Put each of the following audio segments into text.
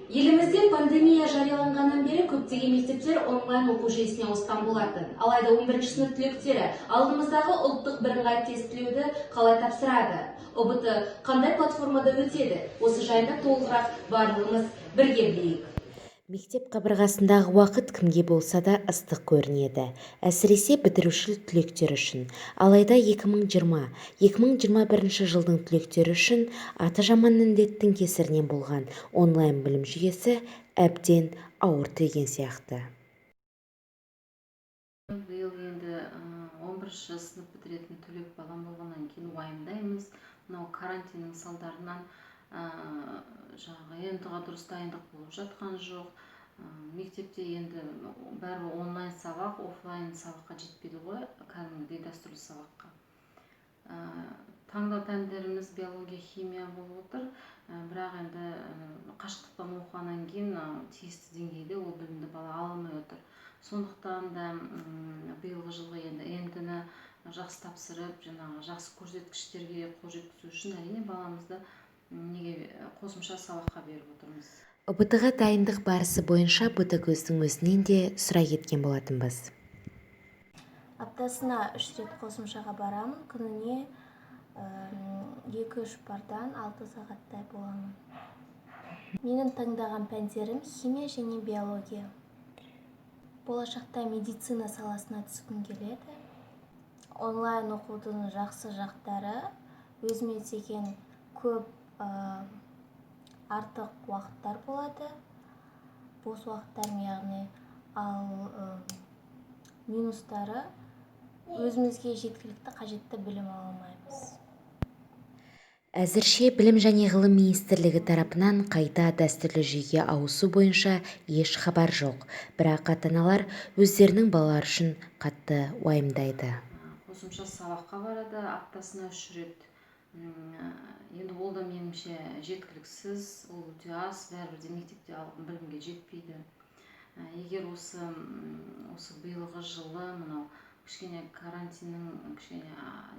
Елімізде пандемия жарияланғаннан бері көптеген мектептер онлайн оқу жүйесіне ауысқан болатын. Алайда 11 сынып түлектері алдымыздағы ұлттық бірыңғай тестілеуді қалай тапсырады? ҰБТ қандай платформада өтеді? Осы жайында толығырақ барлығымыз бірге білейік. Мектеп қабырғасындағы уақыт кімге болса да ыстық көрінеді. Әсіресе бітіруші түлектер үшін. Алайда 2020-2021 жылдың түлектері үшін аты жаман індеттің кесірінен болған онлайн білім жүйесі әбден ауыр тиген сияқты. Биыл енді 11 сынып бітіретін түлек балам болғаннан кейін уайымдаймыз. Мынау карантиннің салдарынан жаңағы ҰБТ ға дұрыс дайындық болып жатқан жоқ. Мектепте енді бәрібір онлайн сабақ офлайн сабаққа жетпейді ғой, кәдімгідей дәстүрлі сабаққа. Таңдау пәндеріміз биология, химия болып отыр. Бірақ енді қашықтықтан оқығаннан кейін тиісті деңгейде ол білімді бала ала алмай отыр. Сондықтан да биылғы жылғы енді ҰБТ ны жақсы тапсырып, жаңағы жақсы көрсеткіштерге қол жеткізу үшін, әрине, баламызды неге қосымша сабаққа беріп отырмыз. ҰБТ ға дайындық барысы бойынша Ботагөздің өзінен де сұрай кеткен болатынбыз. Аптасына үш рет қосымшаға барамын. Күніне екі-үш пардан 6 сағаттай боламын. Менің таңдаған пәндерім химия және биология. Болашақта медицина саласына түскім келеді. Онлайн оқудың жақсы жақтары: өзіме деген көп артық уақыттар болады, бос уақыттарым, яғни. Ал минустары: өзімізге жеткілікті қажетті білім ала алмаймыз. Әзірше Білім және ғылым министрлігі тарапынан қайта дәстүрлі жүйеге ауысу бойынша еш хабар жоқ. Бірақ ата-аналар өздерінің балалары үшін қатты уайымдайды. Қосымша сабаққа барады аптасына үш рет. Енді ол да, меніңше, жеткіліксіз, ол өте аз, бәрібір де мектепте алған білімге жетпейді. Егер осы биылғы жылы мынау кішкене карантиннің кішкене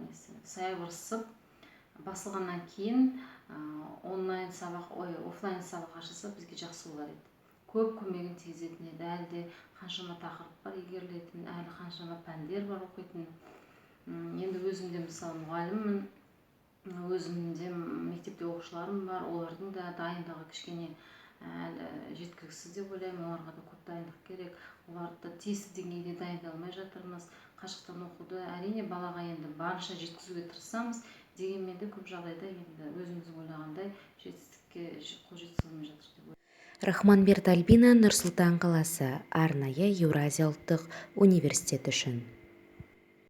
несі саябырсып басылғаннан кейін онлайн сабақ, ой, офлайн сабақ ашылса, бізге жақсы болар еді, көп көмегін тигізетін еді. Әлі де қаншама тақырып бар игерілетін, әлі қаншама пәндер бар оқитын. Енді өзім де, мысалы, мұғаліммін, өзімде мектепте оқушыларым бар, олардың да дайындығы кішкене әлі жеткіліксіз деп ойлаймын. Оларға да көп дайындық керек, оларды да тиісті деңгейде дайындай алмай жатырмыз. Қашықтан оқуды, әрине, балаға енді барынша жеткізуге тырысамыз, дегенмен де көп жағдайда енді өзіміздің ойлағандай жетістікке қол жеткізе алмай жатыр деп ойлаймын. Рахманберді, Альбина, Нұр-Сұлтан қаласы, арнайы Еуразия ұлттық университеті үшін.